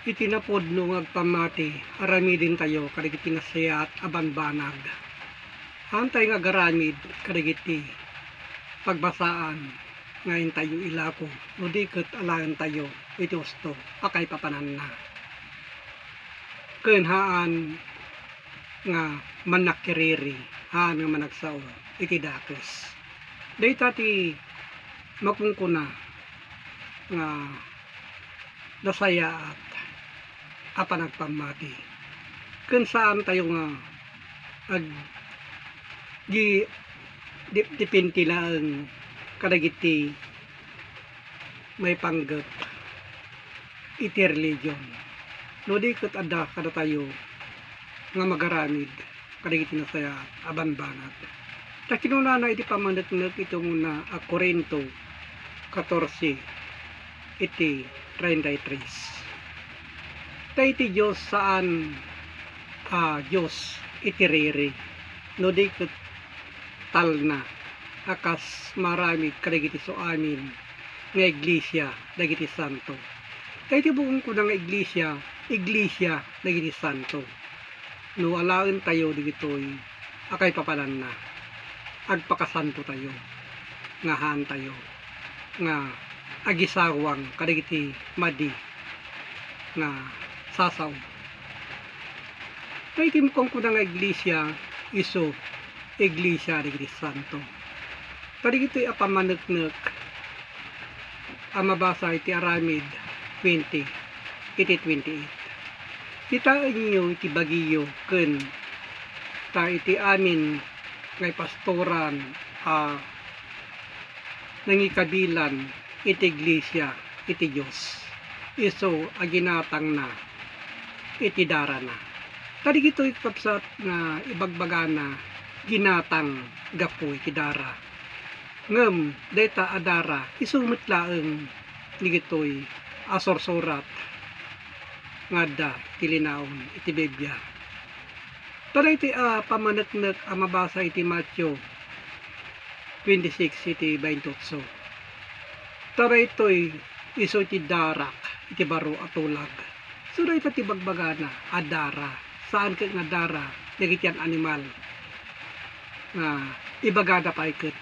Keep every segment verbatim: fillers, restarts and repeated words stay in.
Iti napudno nga agpammati, aramidentayo kadagiti nasayaat a bambanag. Haantayo nga agaramid kadagiti pagbasaan nga intayo ilako, no di ket alaentayo iti husto a kaipapananna. Ken haan nga mannakiriri, haan nga managsao iti dakes. Dayta ti makunkuna nga nasayaat a panagpammati. Ken saantayo nga ag-, gi-, dip-, dipente laeng kadagiti maipanggep iti religion. No di ket adda kadatayo nga magaramid kadagiti nasayaat a bambanag. Ta kinunana iti pammaneknek iti umuna a Corinto catorce iti treinta y tres. Ta iti Dios saan a Dios iti riri, no di ket talna a kas maaramid kadagiti su amin nga iglesia dagiti santo. Ta iti bukon kuna nga iglesia, iglesia dagiti santo. No alaentayo dagitoy a kaipapananna, agpakasantotayo nga haantayo nga agisawang kadagiti madi nga sasao. Ta iti kunkuna nga iglesia, isu iglesia dagiti santo. Ta dagitoy a pammaneknek a mabasa iti Aramid twenty iti twenty-eight. Kitaenyo iti bagiyo ken ta iti amin nga ipastoran a nangikabilan iti iglesia iti Dios, isu a ginatangna iti darana. Ta dagitoy, kabsat, nga ibagbagana, ginatang gapu iti dara. Ngem dayta a dara, isu met laeng dagitoy a sursurat nga adda iti linaon iti Biblia. Ta daytoy a pammaneknek a mabasa iti Mateo twenty-six iti twenty-eight. Ta daytoy isu ti darak iti baro a tulag. So dayta ti bagbagana a dara, saan ket nga dara dagiti an animal nga ibagada pay ket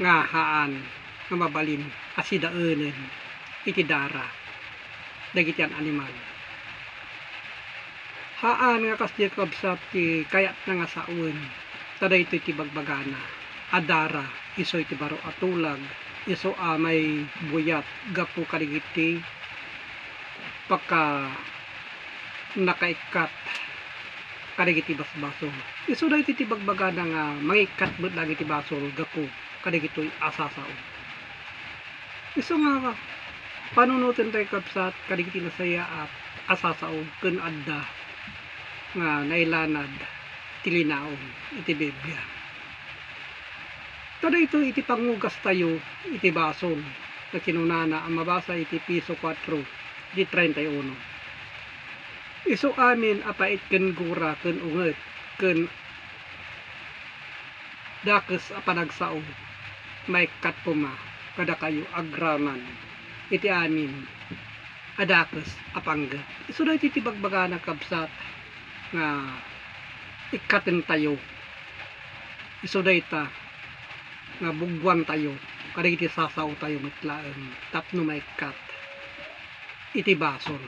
nga haan nga mabalin a sidaenen iti dara dagiti an animal. Haan nga kasdiay, kabsat, ti kayatna nga sawen, ta daytoy ti bagbagana a dara, isu iti baro a tulag, isu a maibuyat gapu kadagiti pakka nakaikkat kadagiti basbasol. Isu daytoy ti bagbagana nga mangikkat met dagiti basol gapu kadagitoy a sasao. Isu nga panunoten tayo, kabsat, kadagiti nasayaat a sasao ken adda nga nailanad ti linaon iti Biblia. Ta daytoy iti pangugas tayo iti basol, ta kinunana a mabasa iti Efeso kuatro, di treinta y uno. Isu amin a pait ken gura ken unget ken dakes a panagsao, maikkat koma kadakayo agraman iti amin a dakes a panggep. Isu daytoy ti bagbagana, kabsat, nga ikkatentayo. Isu dayta nga bugwantayo kadagiti sasaotayo met laeng tapno maikkat iti basol.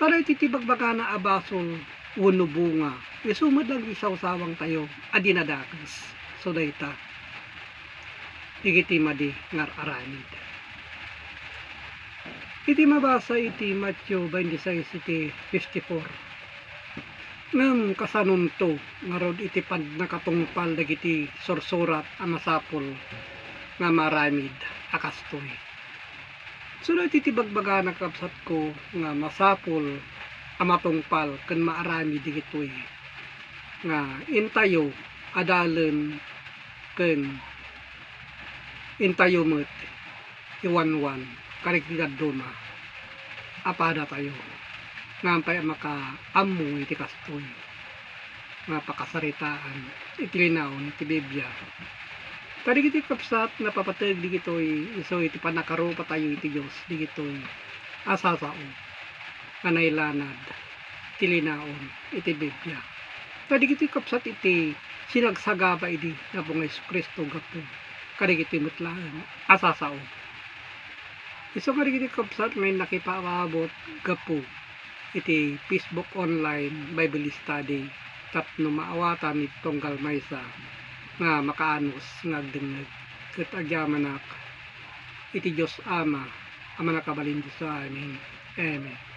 Ta daytoy ti bagbagana a basol wenno bunga, isu met laeng ti sawsawangtayo a dinadakes. So dayta dagiti madi nga ar-aramid. Iti mabasa iti Mateo twenty-six iti fifty-four. Ngem kasanonto ngarud iti pannakatungpal dagiti sursurat a masapul nga maaramid a kastoy? Isu daytoy ti bagbagana, kabsatko, nga masapul a matungpal ken maaramid dagitoy nga intayo adalen ken intayo met iwanwan kadagiti dadduma a padatayo nga ampay a makaammo iti kastoy nga pakasaritaan iti linaon iti Biblia. Kadagiti kabsat, napapateg dagitoy isu iti pannakarupatayo iti Dios, dagitoy a sasao nga nailanad ti linaon iti Biblia. Kadagitoy, kabsat, iti sinagsagaba idi Apo nga Jesu-Cristo gapu kadagitoy met laeng a sasao. Isu kadagitoy, kabsat, nga nakipaabot gapu iti Facebook online Bible study tapno maawatan iti tunggal maysa nga makaanus nga agdengngeg. Ket agyamanak iti Dios Ama a Mannakabalin Diosamin. Amen.